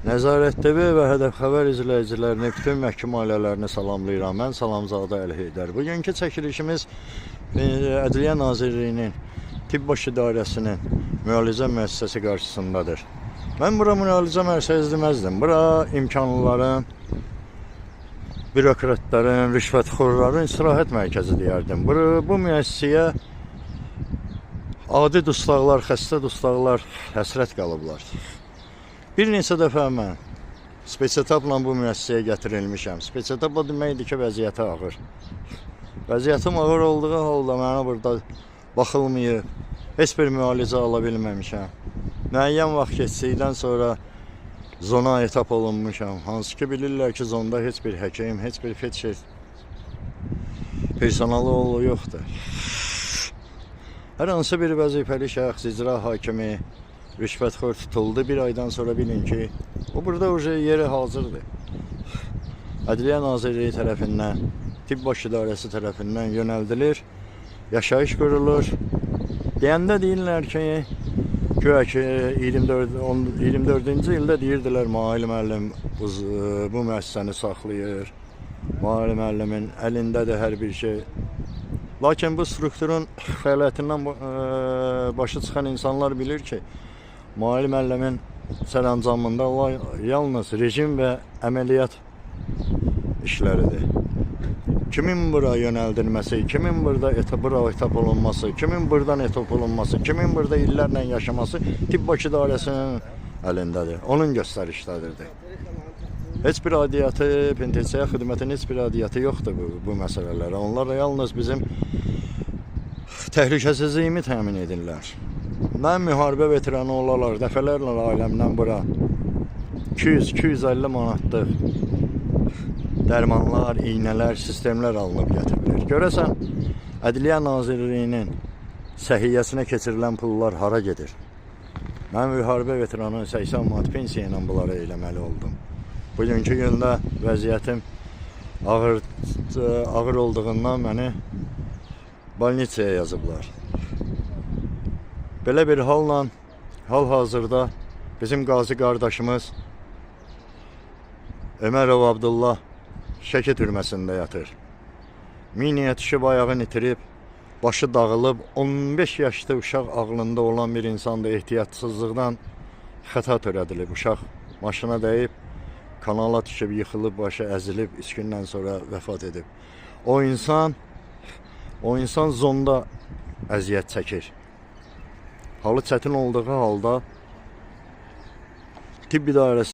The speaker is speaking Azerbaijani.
Nəzarət TV və Hədəf Xəbər izləyicilərini, bütün məhkum ailələrini salamlayıram. Mən Salamzadə Əli Heydər. Bugünkü çəkilişimiz Ədliyyə Nazirliyinin Tibb Baş İdarəsinin müalicə müəssisəsi qarşısındadır. Mən bura müalicə müəssisəsi deməzdim. Bura imkanlıların, bürokratların, rüşvətxorların istirahət mərkəzi deyərdim. Bu müəssisəyə adi dustaqlar, xəstə dustaqlar həsrət qalıblar. Bir neçə dəfə mən spetsetapla bu müəssisəyə gətirilmişəm. Spetsetap o deməkdir ki, vəziyyəti ağır. Vəziyyətim ağır olduğu halda mənə burada baxılmayıb, heç bir müalicə ala bilməmişəm. Müəyyən vaxt keçdikdən sonra zona etap olunmuşam. Hansı ki bilirlər ki, zonda heç bir həkim, heç bir felçer personalı yoxdur. Hər hansı bir vəzifəli şəxs, icra hakimi, rüşvətxor tutuldu. Bir aydan sonra bilin ki, o burada uje yeri hazırdır. Ədliyyə Nazirliyi tərəfindən, Tibb Baş İdarəsi tərəfindən yönəldilir, yaşayış qurulur. Deyəndə deyirlər ki, güya ki 24-cü ildə deyirdilər Mail müəllim bu müəssisəni saxlayır. Mail müəllimin əlindədir hər bir şey. Lakin bu strukturun fəaliyyətindən başı çıxan insanlar bilir ki, Mail müəllimin sərəncamında yalnız rejim və əməliyyat işləridir. Kimin bura yönəldilməsi, kimin burada bura etap olunması, kimin buradan etap olunması, kimin burada illərlə yaşaması Tibb Baş İdarəsinin əlindədir. Onun göstərişləridir. Heç bir aidiyyatı, penitensiya xidmətinin heç bir aidiyyatı yoxdur bu məsələlərə. Onlar da yalnız bizim təhlükəsizliyimi təmin edirlər. Mən müharibə veteranı olaraq dəfələrlə ailəmdən bura 200-250 manatlıq dərmanlar, iynələr, sistemlər alınıb gətirilir. Görəsən, Ədliyyə Nazirliyinin səhiyyəsinə keçirilən pullar hara gedir? Mən müharibə veteranı 80 manat pensiya ilə bunları eləməli oldum. Bugünkü gündə vəziyyətim ağır olduğundan məni bolnitsaya yazıblar. Belə bir halla hal-hazırda bizim qazi qardaşımız Ömərov Abdullah Şəki türməsində yatır. Miniyə düşüb ayağını itirib, başı dağılıb, 15 yaşlı uşaq ağlında olan bir insanda ehtiyatsızlıqdan xəta törədilib. Uşaq maşına dəyib, kanala düşüb, yıxılıb, başı əzilib, 3 gündən sonra vəfat edib. O insan zonda əziyyət çəkir. Halı çətin olduğu halda tibb idarəsi